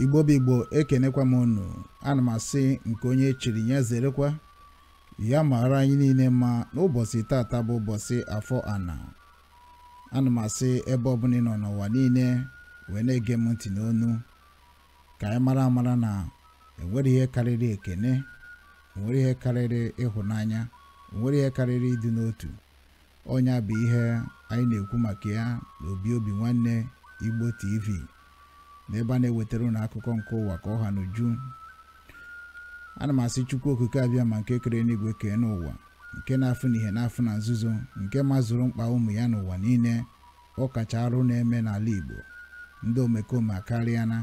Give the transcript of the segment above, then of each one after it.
Igbo bụ Igbo, ekenekwa m unu. Ana m asị nke onye chiri ya zerekwa ya mara anyị niile mma n'ụbọchị tata bụ ụbọchị afọ ana. Ana m asị ebe ọbụla ị nọ n'ụwa niile wee na-ege m ntị n'onu, ka anyị mara amara na enwere ihe karịrị ekene, enwere ihe karịrị ịhụnanya, enwere ihe karịrị ịdị n'otu. Ọnya bụ ihe anyị na-ekwu maka ya n'Obi Obi Nwanne Igbo TV, n'ebe a na-ewetara unu akụkọ nke ụwa ka ọ ha n'uju. Ana m asị Chukwu okike abịa ma nke kere n'igwe kee n'ụwa, nke na-afụ n'ihe na-afụ na nzuzo, nke mazụrụ mkpa ụmụ ya n'ụwa niile, ọ kacha arụ na-eme n'ala Igbo. Ndị omekome akarịana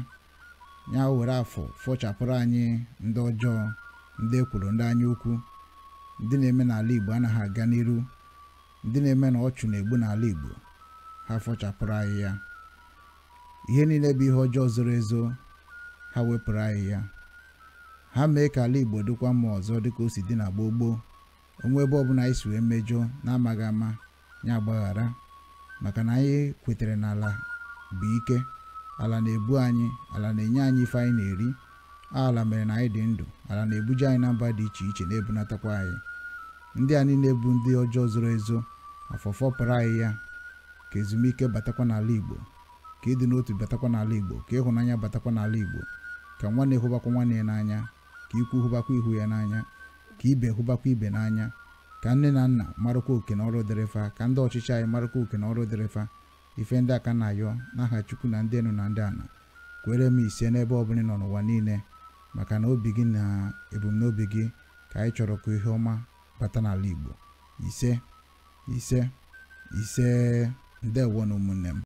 ya were afọ fọchapụrụ anyị ndị ọjọọ, ndị ekwuru, ndị anya ukwu, ndị na-eme n'ala Igbo anaghị aga n'iru, ndị na-eme na ọchụ na-egbu n'ala Igbo, ha fọchapụrụ anyị ya. Ihe niile bụ ihe ọjọọ zoro ezo, ha wepụrụ anyị ya. Ha mee ka ala Igbo dịkwa mma ọzọ dịka o si dị na gboo gboo. Onwe ebe ọbụla anyị si wee mejọ na-amaghị ama, ya agbaghara, maka na anyị kwetere na ala bụ ike, ala na-ebu anyị, ala na-enye anyị ife anyị na-eri, ala mere na anyị dị ndụ, ala na-ebuje anyị na mba dị iche iche na-ebunatakwa anyị. Ndị a niile bụ ndị ọjọọ zoro ezo, afọfọpụrụ anyị ya, ka ezumike batakwa n'ala Igbo, ka ịdị n'otu batakwa n'ala Igbo, ka ịhụnanya batakwa n'ala Igbo, ka nwanne hụbakwa nwanne ya n'anya, ka ikwu hụbakwa ihu ya n'anya, ka ibe hụbakwa ibe n'anya, ka nne na nna marakwa oke na ọrụ dịrị fa, ka ndị ọchịchị anyị marakwa oke na ọrụ dịrị fa. Ife ndị aka na-ayọ n'aha Chukwu na ndị enu na ndị ana, kwere m ise n'ebe ọbụla ị nọ n'ụwa niile, maka na obi gị na ebumnobi gị ka anyị chọrọ ka ihe ọma bata n'ala Igbo. Ise, ise, ise. Ndewo na ụmụnne m.